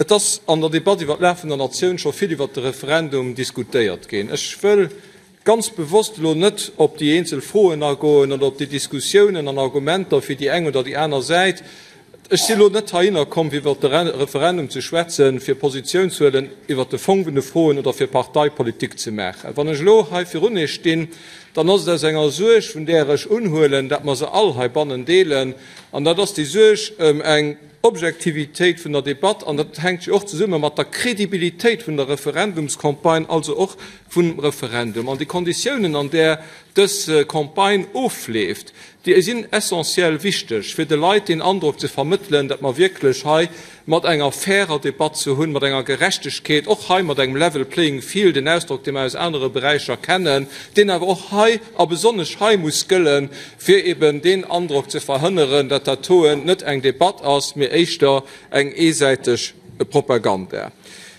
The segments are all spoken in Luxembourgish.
Et ass an der Debatt iwwer d'Lag vun der Natioun scho vill iwwert de Referendum diskutéiert ginn. Ech wëll ganz bewosst elo net op déi eenzel Froen agoen oder op déi Diskussiounen an Argumenter fir déi eng oder déi aner Säit. Ech si elo net heihinner komm, fir iwwert de Referendum ze schwätzen, fir Positioun ze huelen iwwert de Fong vun de Froen oder fir Parteipolitik ze maachen. Wann ech elo hei virun Iech stinn, dann ass et aus enger Suerg, vun där ech unhuelen, dat mer se all heibannen deelen, an dat ass déi Suerg ëm eng Objektivitéit vun der Debatt, an dat hänkt jo och zesumme mat der Kredibilitéit vun der Referendumscampagne, also och vum Referendum. An déi Konditiounen, an där dës Campagne ofleeft, déi sinn essentiell wichteg, fir de Leit deen Androck ze vermëttelen, datt mer wierklech hei mat enger fairer Debatt ze hunn, mat enger Gerechtegkeet, och hei mat engem level playing field, en Ausdrock, dee mer aus anere Beräicher kennen, deen awer och hei a besonnesch hei muss gëllen, fir eben deen Androck ze verhënneren, datt dat doen net eng Debatt ass, mee éischter eng eesäiteg Propaganda.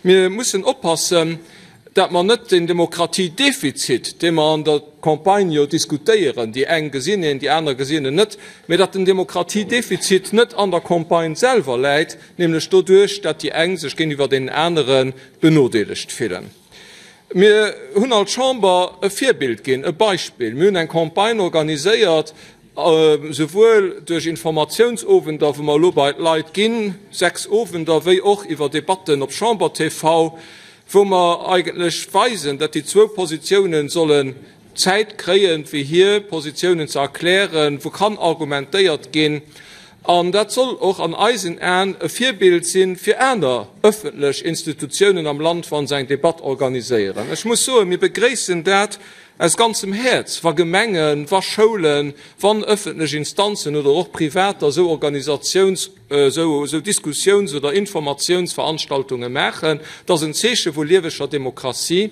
Mir mussen oppassen, dat mer net den Demokratiedefizit, dee mer an der Campagne jo diskutéieren, déi eng gesinn en, déi aner gesinn en net, mee datt den Demokratiedefizit net an der Campagne selwer läit, nämlech doduerch, dat déi eng sech géintiwwer deenen anere benodeelegt fillen. Mir hunn als Chamber e Virbild ginn, e Beispill. Mir hunn eng Campagne organiséiert, souwuel duerch Informatiounsowender, wou mer elo bei d'Leit ginn, 6 Owender, wéi och iwwer Debatten op Chamber TV, wou mer eigentlech weisen, datt déi zwou Positiounen sollen Zäit kréien, fir hir Positiounen ze erklären, wou kann argumentéiert ginn. An dat soll och an eisen Aen e Virbild si fir aner ëffentlech Institutiounen am Land, wa se eng Debatt organiséieren. Ech muss soen, mir begréissen dat aus ganzem Häerz, wa Gemengen, wa Schoulen, wann ëffentlech Instanzen oder och Privater esou Organisatiouns-, esou Diskussiouns oder Informatiounsveranstaltunge maachen. Dat ass en Zeeche vu lieweger Demokratie.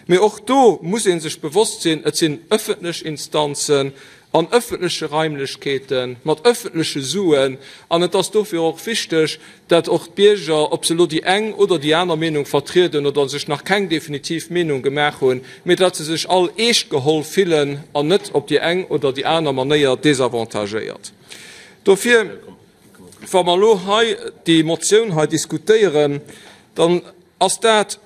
Mee och do muss ee sech bewosst sinn, Et sinn ëffentlech Instanzen an ëffentleche Raimlechkeeten, mat ëffentleche Suen. An et ass dofir och wichteg, dat och d'Bierger, ob se elo déi eng oder déi aner Meenung vertrieden oder sech nach keng definitiv Meenung gemaach hunn, mee dat se sech all eescht geholl fillen an net op déi eng oder déi aner Manéier desavantagéiert. Dofir, wa mer elo hei déi Motioun hei diskutéieren, dann ass dat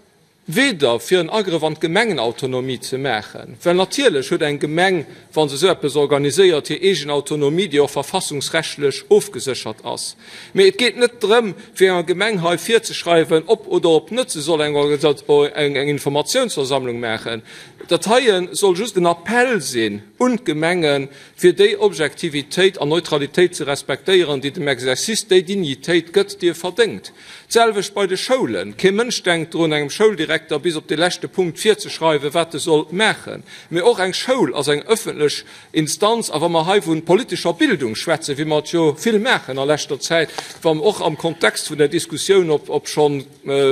weder fir en Agrëff an d'Gemengenautonomie ze maachen, well natierlech huet eng Gemeng, wa se esou eppes organiséiert, hir eegen Autonomie, déi och verfassungsrechtlech ofgeséchert ass. Mee et geet net drëm, fir enger Gemeng hei virzeschreiwen, ob oder ob net se soll eng Informatiounsversammlung maachen. Dat heie soll just en Appell sinn un d'Gemengen, fir déi Objektivitéit an Neutralitéit ze respektéieren, déi dem Exercice déi Dignitéit gëtt, déi e verdéngt. D'selwecht bei de Schoulen. Kee Mënsch denkt drun, engem Schouldirekter bis op de leschte Punkt virzeschreiwen, wat e soll maachen. Mee och eng Schoul ass eng ëffentlech Instanz. A wa mer hei vu politescher Bildung schwätzen, wéi mer et jo vill maachen a leschter Zäit, wa och am Kontext vun der Diskussioun, ob schonn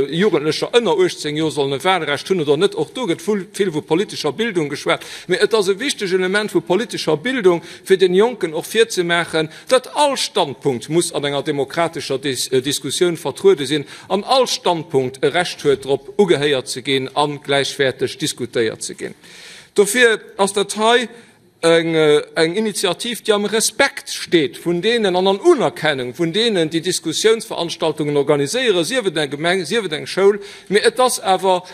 Jugendlecher ënner 18 Joer sollen e Wahlrecht hunn oder net, och do gëtt vill vu politescher Bildung geschwat. Mee et ass e wichteg Element vu politescher Bildung, fir den Jonken och virzemaachen, datt all Standpunkt muss an enger demokratescher Diskussioun vertruede sinn an all Standpunkt e Recht huet, drop ugehéiert ze ginn a gläichwäerteg diskutéiert ze ginn. Dofir ass dat hei Eng Initiativ, déi am Respekt steet vun deenen an an Unerkennung vun deenen, déi Diskussiounsveranstaltungen organiséieren, sief et eng Gemeng, sief et eng Schoul. Mee et ass awer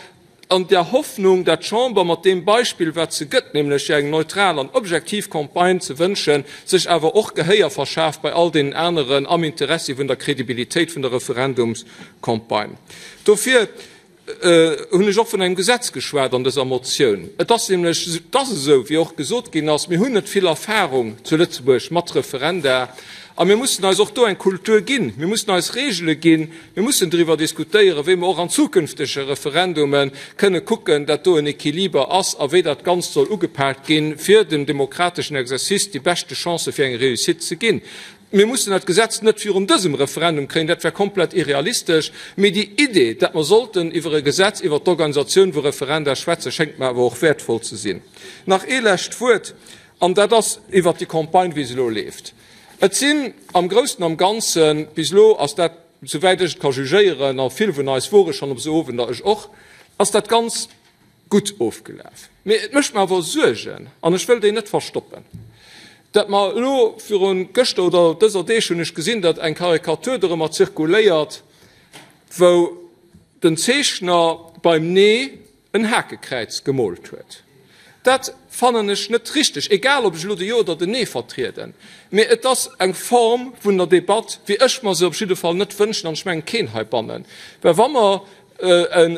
an der Hoffnung, dat d'Chamber mat deem Beispill, wat se gëtt, nämlech eng neutral an objektiv Campagne ze wënschen, sech awer och Gehéier verschaaft bei all deenen aneren am Interessi vun der Kredibilitéit vun der Referendumscampagne. Dofir hunn ech och vun engem Gesetz geschwat an dëser Motioun. Et ass nämlech, et ass esou, wéi och gesot ginn ass, mir hunn net vill Erfahrung zu Lëtzebuerg mat Referenda a mir mussen eis och do eng Kultur ginn, mir mussen eis Regele ginn, mir mussen driwwer diskutéieren, wéi mer och an zukünftege Referendume kënne kucken, dat do en Equiliber ass a wéi dat Ganzt soll ugepaakt ginn, fir dem demokrateschen Exercice déi beschte Chancë fir eng Réussite ze ginn. Mir mussen dat Gesetz net virun dësem Referendum kréien, dat wär komplett irrealistesch, mee déi Idee, dat mer sollten iwwer e Gesetz iwwert d'Organisatioun vu Referenda schwätzen, schéngt mer awer och wäertvoll ze sinn. Nach ee lescht Wuert, an dat ass iwwert déi Campagne, wéi se elo leeft. Et sinn am Groussen am Ganzen, bis elo ass dat, souwäit ech et ka jugéieren, a vill vun eis wore schonn op esou Owender, ech och, ass dat ganz gutt ofgelaf. Mee et mécht mer awer Suergen, an ech wëll déi net verstoppen, dat mer elo virun gëschter oder dëser Deeg hunn ech gesinn, datt eng Karikatur dorëmmer zirkuléiert. wou den Zeechner beim Nee en Hakekräiz gemoolt huet. Dat fannen ech net richteg, egal ob ech elo de Jo oder den Nee vertrieden. Mee et ass eng Form vun der Debatt, wéi ech mer se op jidde Fall net wënschen, an ech mengen keen heibannen. Well wa mer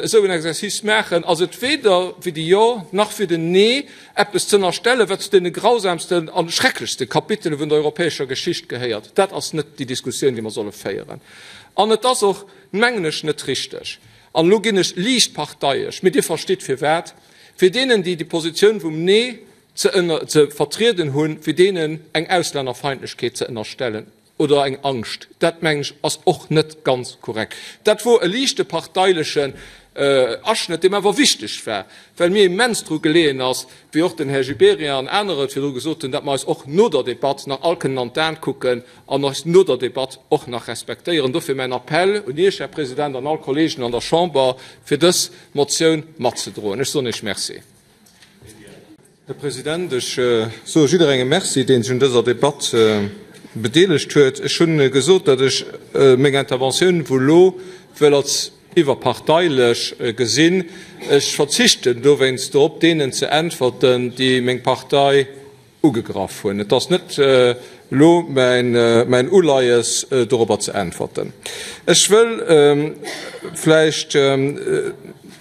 esou en Exercice maachen, ass et weder fir de Jo nach fir den Nee eppes z'ënnerstellen, wat zu deene grausamsten a schrecklechste Kapitele vun der europäescher Geschicht gehéiert. Dat ass net déi Diskussioun, déi mer solle féieren. An et ass och, mengen ech, net richteg, an elo ginn ech liicht parteiesch, mee Dir verstitt firwat, fir deenen, déi déi Positioun vum Nee ze vertrieden hunn, fir deenen eng Auslännerfeindlechkeet ze ënnerstellen oder eng Angscht, dat, mengen ech, ass och net ganz korrekt. Dat wor e liichte parteilechen Aschnëtt, dee mer awer wichteg war, well mir immens dru geleeën ass, wéi och den Här Gibéryen an anerer et virdru gesot hunn, datt mer eis och no der Debatt nach all kënnen an d'Aen kucken an eis no der Debatt och nach respektéieren. Dofir mäin Appell un Iech, Här President, an all Kollegen an der Chamber, fir dës Motioun matzedroen. Ech soen Iech Merci. Här President, ech soe jidderengem Merci, dee sech un dëser Debatt bedeelegt huet. Ech hunn gesot, datt ech meng Interventioun vu lo wëll als iwwerparteilech gesinn. Ech verzichten dowéinst drop, deenen ze äntwerten, déi meng Partei ugegraff hunn. Et ass net elo mäin Uleies, dorobber ze äntwerten. Ech wëll vläicht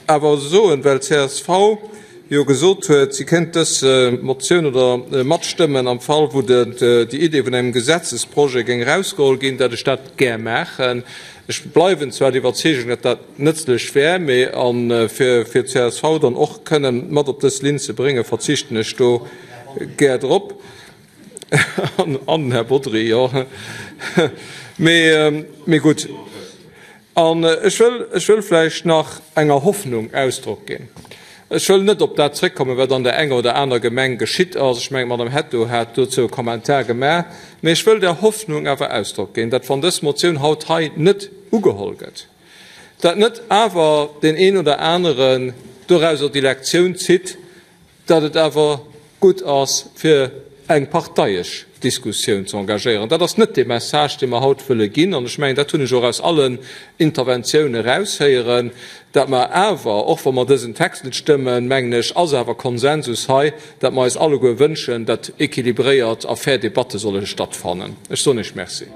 awer soen, well csv jo gesot huet, si kéint dës Motioun oder matstëmmen am Fall, wou déi Idee vun engem Gesetzesprojet géing erausgeholl ginn, datt ech dat gär maachen. Ech bleiwen zwar der Iwwerzeegung, datt dat nëtzlech wär, mee fir d'CSV dann och kënnen mat op dës Linn ze bréngen, verzichten ech do gär drop. An den Här Bodry, jo. Mee gutt. An ech wëll, ech wëll vläicht nach enger Hoffnung Ausdrock ginn. Ech wëll net op dat zréckkommen, wat an der enger oder aner Gemeng geschitt ass. Ech mengen, d'Madame Hetto hat dozou e Kommentar gemaach. Mee ech wëll der Hoffnung awer Ausdrock ginn, datt, wann dës Motioun haut hei net ugeholl gëtt, datt net awer deen een oder aneren dorauser déi Lektioun zitt, datt et awer gutt ass, fir eng parteiesch Diskussioun ze engagéieren. Dat ass net dee Message, dee mer haut wëlle ginn. An ech mengen, dat hunn ech och aus allen Interventioune eraushéieren, datt mer awer, och wa mer dësen Text net stëmmen, mengen ech, ass awer Konsensus hei, datt mer eis alleguer wënschen, datt équilibréiert a fair Debatte solle stattfannen. Ech soen Iech Merci.